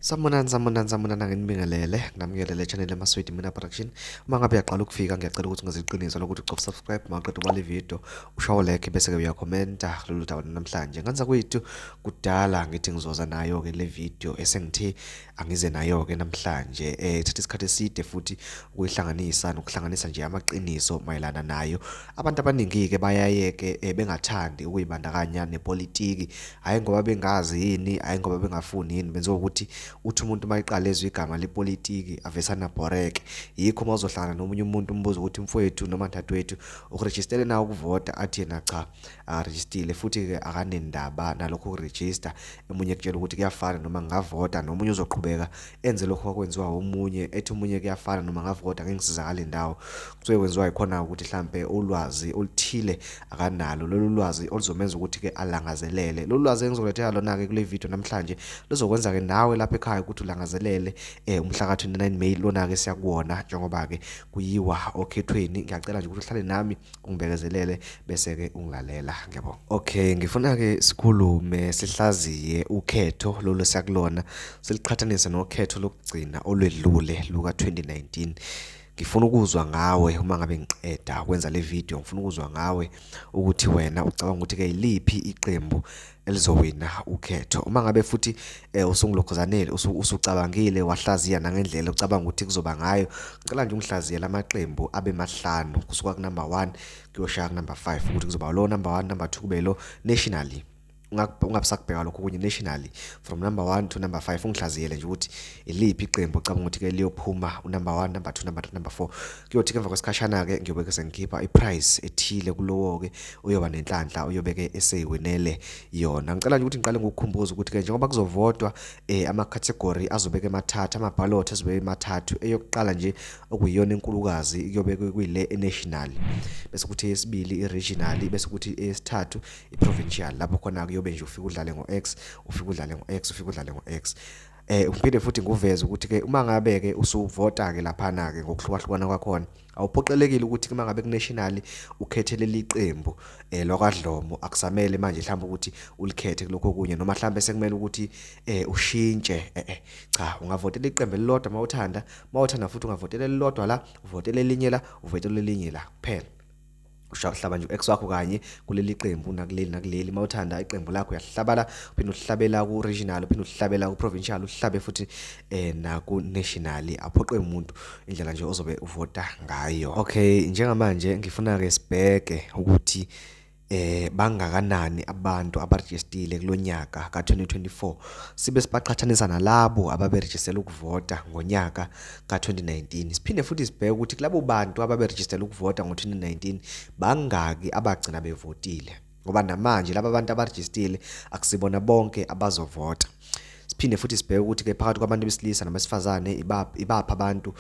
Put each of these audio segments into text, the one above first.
Sanibonani, sanibonani, sanibonani, anginibingelele, nginamukele le channel eMaswidi Mina Production. Uma ngabe uyaqala ukufika ngiyacela ukuthi ungenze iqiniso lokuthi ucofa subscribe mawuqeda ubala ivideo, ushaye like bese-ke uyakhomenta kulolu daba namhlanje. Ngenza kwethu kudala ngithi ngizoza nayo-ke le video esengithe angize nayo-ke namhlanje. Ithatha isikhathi eside futhi ukuyihlanganisa nokuhlanganisa nje amaqiniso mayelana nayo. Abantu abaningi-ke bayayeke bengathandi ukuyibandakanya nepolitiki, hhayi ngoba bengazi yini, hhayi ngoba bengafuni yini, benziwa ukuthi uthi umuntu uma eqala ezwa igama lepolitiki avesane abhoreke. Yikho uma uzohlangana nomunye umuntu umbuze ukuthi mfowethu noma dadewethu ukurejistele na ukuvota, athi yena cha akarejistile, futhi-ke akanendaba nalokhu ukurejista. Omunye ekutshela ukuthi kuyafana noma ngingavota, nomunye uzoqhubeka enze lokhu okwenziwa omunye, ethi omunye kuyafana noma ngavota ngeke ngisizakale ndawo. Kusuke kwenziwa yikhona ukuthi hlampe ulwazi oluthile akanalo, lolu lwazi oluzomenza ukuthi-ke alangazelele. Lolu lwazi engizokulethela lona-ke kule video namhlanje luzokwenza-ke nawe lapha ekhaya ukuthi ulangazelele umhla ka-29 May lona-ke siyakuwona njengoba-ke kuyiwa okhethweni. Ngiyacela nje ukuthi uhlale nami ungibekezelele bese-ke ungilalela. Ngiyabonga. Okay, ngifuna-ke sikhulume sihlaziye ukhetho lolu siyakulona, siliqhathanise nokhetho lokugcina olwedlule luka-2019. Ngifuna ukuzwa ngawe uma ngabe ngiqeda ukwenza le video, ngifuna ukuzwa ngawe ukuthi wena ucabanga ukuthi-ke yiliphi iqembu elizowina ukhetho. Uma ngabe futhi usungilokhuzanele, usucabangile wahlaziya nangendlela ucabanga ukuthi kuzoba ngayo, ngicela nje ungihlaziyele amaqembu abe mahlanu kusuka ku-number 1 kuyoshaya ku-number 5, ukuthi kuzoba lo number 1, number 2 kube lo nationally. Ungabusakubheka lokho okunye nationally from number 1 to number 5, ungihlaziyele nje ukuthi iliphi iqembu ocabanga ukuthi-ke liyophuma unumber 1, number 2, number 3, number 4. Kuyothi-ke emva kwesikhashana-ke ngiyobe sengikhipha i-prize ethile kulowo-ke uyoba nenhlanhla uyobe-ke eseyiwinele yona. Ngicela nje ukuthi ngiqale ngokukhumbuza ukuthi-ke njengoba kuzovotwa ama-category azobe-ke emathathu, ama-ballot azobe emathathu. Eyokuqala nje okuyiyona enkulukazi kuyobe kuyile e-national, bese kuthi eyesibili i-regional, bese kuthi eyesithathu i-provincial, lapho khona kuyobe nje ufike udlale ngo-X, ufike udlale ngo-X, ufike udlale ngo-X. Ngiphinde futhi nguveze ukuthi-ke uma ngabe-ke usuvota-ke laphana-ke ngokuhlukahlukana kwakhona, awuphoqelekile ukuthi uma ngabe ku-national ukhethe leli qembu lwakwaDlomo, akusamele manje mhlawumbe ukuthi ulikhethe kulokho okunye, noma mhlawumbe sekumele ukuthi ushintshe. Cha, ungavotela iqembu elilodwa uma uthanda, uma uthanda futhi ungavotela elilodwa la, uvotele elinye la, uvotele elinye la kuphela. Uhlaba nje u-X wakho kanye kuleli qembu nakuleli nakuleli. Uma uthanda iqembu lakho uyahlaba la, uphinde uhlabela ku-regional, uphinde uhlabela ku-provincial, uhlabe futhi naku-national. Aphoqe umuntu indlela nje ozobe uvota ngayo. Okay, njengamanje ngifuna-ke sibheke ukuthi bangakanani abantu abarejistile kulonyaka ka-2024, sibe sibaqhathanisa nalabo ababerejistele ukuvota ngonyaka ka-2019. Siphinde futhi sibheke ukuthi kulabo bantu ababerejistele ukuvota ngo-2019 bangaki abagcina bevotile, ngoba namanje laba bantu abarejistile akusibona bonke abazovota. Siphinde futhi sibheke ukuthi-ke phakathi kwabantu besilisa nabesifazane ibaphi abantu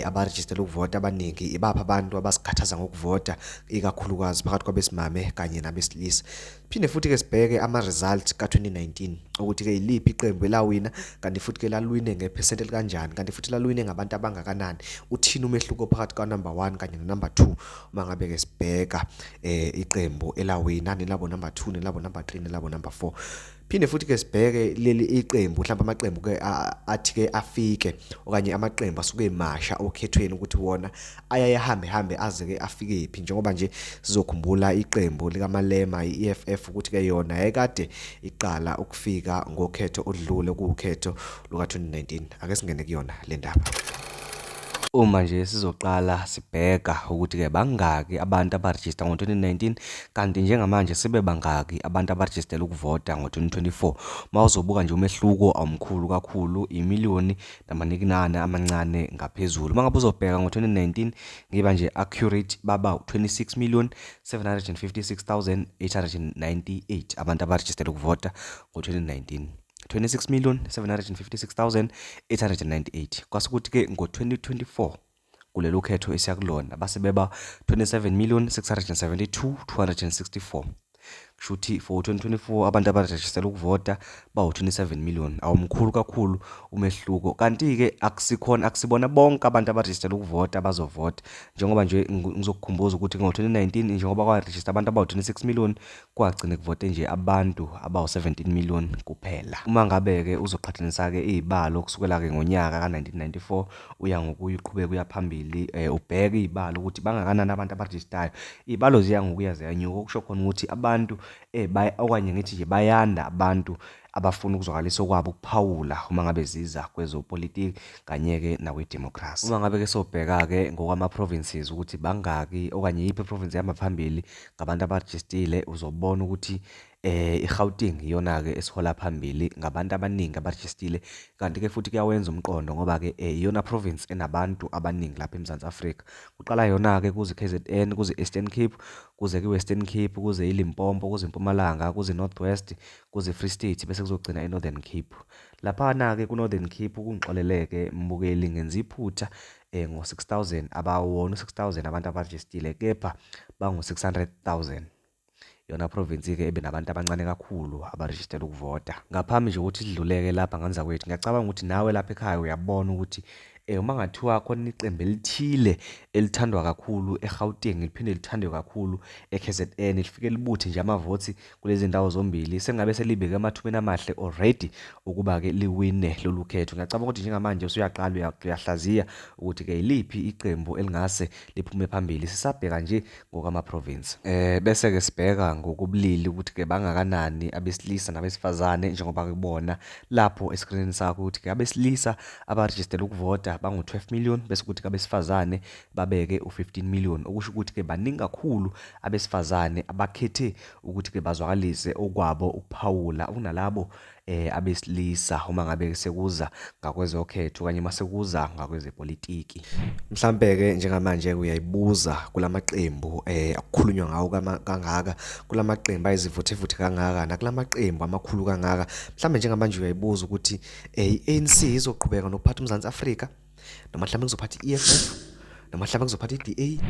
abarejistele ukuvota abaningi, ibaphi abantu abasikhathaza ngokuvota ikakhulukazi phakathi kwabesimame kanye nabesilisa. Siphinde futhi-ke sibheke ama-result ka-2019 ukuthi-ke iliphi iqembu elawina, kanti futhi-ke lalwine ngephesenti elikanjani, kanti futhi lalwine ngabantu abangakanani, uthini umehluko phakathi ka-number 1 kanye no-number 2 uma ngabe-ke sibheka iqembu elawina nelabo number 2 nelabo number 3 nelabo number 4. Phinde futhi ke sibheke leli iqembu, mhlawumbe amaqembu ke athi ke afike okanye amaqembu asuke emasha okhethweni ukuthi wona ayaye ahambe hambe aze ke afike phi, njengoba nje sizokhumbula iqembu likaMalema i-EFF ukuthi ke yona yayikade iqala ukufika ngokhetho oludlule kuwukhetho luka-2019. Ake singene kuyona le ndaba. Uma nje sizoqala sibheka ukuthi-ke bangaki abantu abarejista ngo-2019, kanti njengamanje sebe bangaki abantu abarejistele ukuvota ngo-2024. Uma uzobuka nje umehluko awumkhulu kakhulu, imiliyoni namanikinana amancane ngaphezulu. Uma ngabe uzobheka ngo-2019 ngiba nje accurate, baba 26,756,898 abantu abarejistele ukuvota ngo-2019. 26,756,898. Kwase kuthi-ke ngo-2024 kulelu khetho esiya kulona base beba 27,672,264. Kusho ukuthi for 2024 abantu abarejistela ukuvota bawu-27 million. Awumkhulu kakhulu umehluko. Kanti-ke akusikhona akusibona bonke abantu abarejistela ukuvota abazovota. Njengoba nje ngizokukhumbuza ukuthi ngo-2019 njengoba kwarejista abantu abawu-26 million kwagcine kuvote nje abantu abawu-17 million kuphela. Uma ngabe-ke uzoqhathanisa-ke iy'balo kusukela-ke ngonyaka ka-1994 uya ngokuya uqhubeka uya phambili ubheke iy'balo ukuthi bangakanani abantu abarejistayo. Iy'balo ziya ngokuya ziyanyuka, okusho khona ukuthi abantu okanye ngithi nje bayanda abantu abafuna ukuzwakalisa okwabo ukuphawula uma ngabe ziza kwezopolitiki kanye-ke nakwidemokhrasi. Uma ngabe-ke sobheka-ke ngokwama-provinces ukuthi bangaki okanye iyiphi i-province ehamba phambili ngabantu abarejistile, uzobona ukuthi i-Gauteng iyona-ke esihola phambili ngabantu abaningi abarejistile. Kanti-ke futhi kuyawenza umqondo ngoba-ke iyona province enabantu abaningi lapha eMzansi Afrika. Kuqala yona-ke kuze i-KZN, kuze i-Eastern Cape, kuze kwi-Western Cape, kuze iLimpopo, kuze iMpumalanga, kuze i-North West, kuze i-Free State, bese kuzogcina i-Northern Cape. Laphana-ke ku-Northern Cape kungixolele-ke mbukeli ngenza iphutha ngo-6,000 abawona u-6,000 abantu abarejistile kepha bangu-600,000. Yona province-ke ebe nabantu abancane kakhulu abarejistela ukuvota. Ngaphambi nje ukuthi sidluleke lapha ngane zakwethu, ngiyacabanga ukuthi nawe lapha ekhaya uyabona ukuthi uma ngathiwa khona iqembu elithile elithandwa kakhulu eGauteng liphinde lithandwe kakhulu eKZN lifike libuthe nje amavothi kulezi ndawo zombili, sengabe selibeke emathubeni amahle already ukuba-ke liwine lolu khetho. Ngiyacabanga ukuthi njengamanje usuyaqala uyahlaziya ukuthi-ke yiliphi iqembu elingase liphume phambili. Sisabheka nje ngokwama-province. Bese-ke sibheka ngokobulili ukuthi-ke bangakanani abesilisa nabesifazane njengoba kubona lapho eskrinini sakho ukuthi-ke abesilisa abarejistele ukuvota bangu-12 million bese kuthi-ke abesifazane babeke u-15 million, okusho ukuthi-ke baningi kakhulu abesifazane abakhethe ukuthi-ke bazwakalise okwabo ukuphawula kunalabo abesilisa uma ngabe sekuza ngakwezokhetho okanye uma sekuza ngakwezepolitiki. Mhlampe-ke njengamanje uyayibuza kulamaqembu akukhulunywa ngawo kangaka, kulamaqembu ayizivuthevuthe kangaka, nakulamaqembu amakhulu kangaka. Mhlambe njengamanje uyayibuza ukuthi i-ANC izoqhubeka nokuphatha uMzansi Afrika, noma mhlambe kuzophatha i-EFF, noma mhlambe kuzophatha i-DA,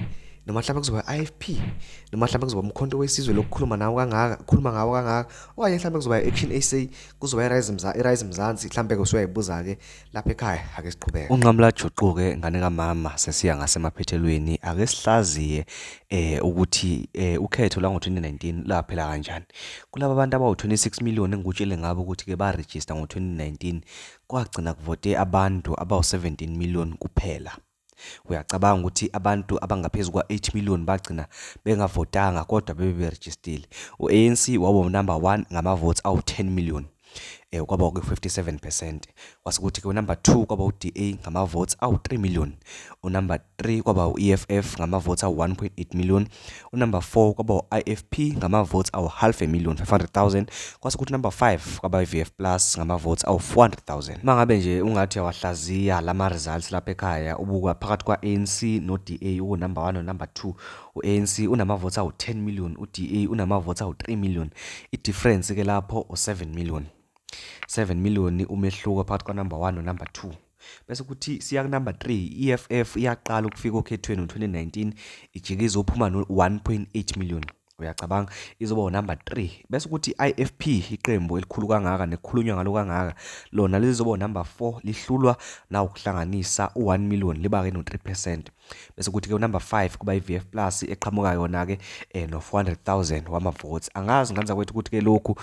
noma mhlambe kuzoba i-IFP, noma mhlambe kuzoba uMkhonto weSizwe lokukhuluma nawo kangaka, khuluma ngawo kangaka, okanye mhlambe kuzoba i-Action SA, kuzoba i-Rise Mzansi, mhlambe ke usuyayibuza-ke lapha ekhaya. Ake siqhubeke. Unqamula juqu-ke ngane kamama, sesiya ngasemaphethelweni. Ake sihlaziye ukuthi ukhetho lwango-2019 laphela kanjani. Kulaba bantu abawu-26 million engikutshele ngabo ukuthi-ke barejista ngo-2019, kwagcina kuvote abantu abawu-17 million kuphela. Uyacabanga ukuthi abantu abangaphezu kwa-8 million bagcina bengavotanga kodwa bebe berejistile. U-ANC waba number 1 ngama-votes awu-10 million. Kwaba ku-57%. Kwase kuthi-ke unumber 2 kwaba u-DA ngama-votes awu-3 million. Unumber 3 kwaba u-EFF ngama-votes awu-1.8 million. Unumber 4 kwaba u-IFP ngama-votes awu-half a million, 500,000. Kwase kuthi number 5 kwaba i-VF Plus ngama-votes awu-400,000. Uma ngabe nje ungathi uyawahlaziya lama results lapha ekhaya, ubuka phakathi kwa-ANC no-DA uku-number 1 no-number 2. U-ANC unama-votes awu-10 million, u-DA unama-votes awu-3 million. I-difference ke lapho u-7 million. 7 million umehluko phakathi kwa-number 1 no-number 2. Bese kuthi siya ku-number 3, i-EFF iyaqala ukufika okhethweni ngo-2019, ijike izophuma no-1.8 million. Uyacabanga izoba unumber 3. Bese kuthi i-IFP, iqembu elikhulu kangaka nekukhulunywa ngalo kangaka, lona lizoba unumber 4, lihlulwa nawukuhlanganisa u-1 million, liba-ke no-3%. Bese kuthi-ke unumber 5 kuba i-VF Plus eqhamuka yona-ke no-400,000 wama-votes. Angazi ngane zakwethu ukuthi-ke lokhu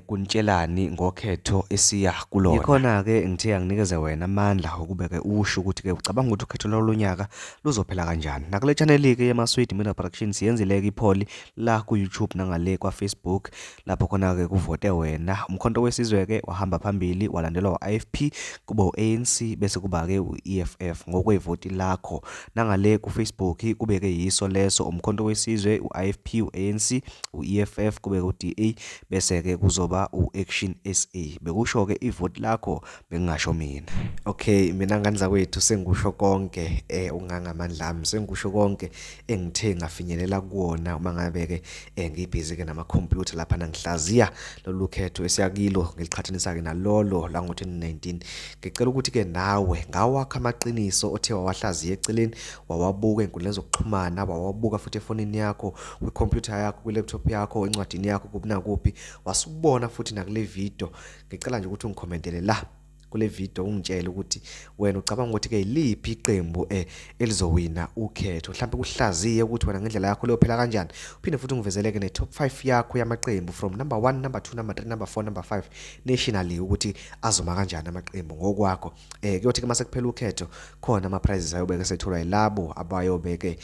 kunitshelani ngokhetho esiya kulona. Yikhona-ke ngithe anginikeze wena amandla ukube-ke usho ukuthi-ke ucabanga ukuthi ukhetho lwalonyaka luzophela kanjani. Nakule channel-ke yeMaswidi Media Productions siyenzile-ke ipoll la ku-YouTube nangale kwa-Facebook, lapho khona-ke kuvote wena. Umkhonto weSizwe-ke wahamba phambili, walandelwa u-IFP, kuba u-ANC, bese kuba-ke u-EFF ngokwevoti lakho. Nangale ku-Facebook kube-ke yiso leso, Umkhonto weSizwe, u-IFP, u-ANC, u-EFF, kube u-DA, bese-ke kuzoba u-Action SA. Bekusho-ke ivoti lakho, bengingasho mina. Okay, mina ngane zakwethu sengikusho konke okungangamandla ami, sengikusho konke engithe ngafinyelela kuwona uma ngabe-ke ke ngibhizi ke namakhompyutha lapha nangihlaziya lolu khetho esiyakilo ngiliqhathanisa ke nalolo la ngo-2019. Ngicela ukuthi ke nawe ngawakho amaqiniso othe wawahlaziya eceleni, wawabuka ey'nkundleni zokuxhumana, wawabuka futhi efonini yakho, kwikhompyutha yakho, kwi-laptop yakho, encwadini yakho, kuphi nakuphi, wasubona futhi nakule video. Ngicela nje ukuthi ungikhomentele la kule video ungitshele ukuthi wena ucabanga ukuthi ke yiliphi iqembu elizowina ukhetho, mhlawumbe kuhlaziye ukuthi wena ngendlela yakho liyophela kanjani. Uphinde futhi ungivezeleke ne-top 5 yakho yamaqembu from number 1, number 2, number 3, number 4, number 5 nationally, ukuthi azoma kanjani amaqembu ngokwakho. Kuyothi ke mase kuphela ukhetho khona ama prizes ayobeke setholwa yilabo abayobeke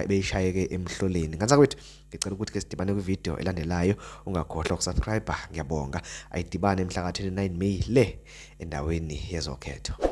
beshayeke emhloleni. Nganza kwethu, ngicela ukuthi ke sidibane kwi-video elandelayo. Ungakhohlwa ukusubscribe. Ngiyabonga. Ayidibane mhla ka 29 May le endaweni yezokhetho.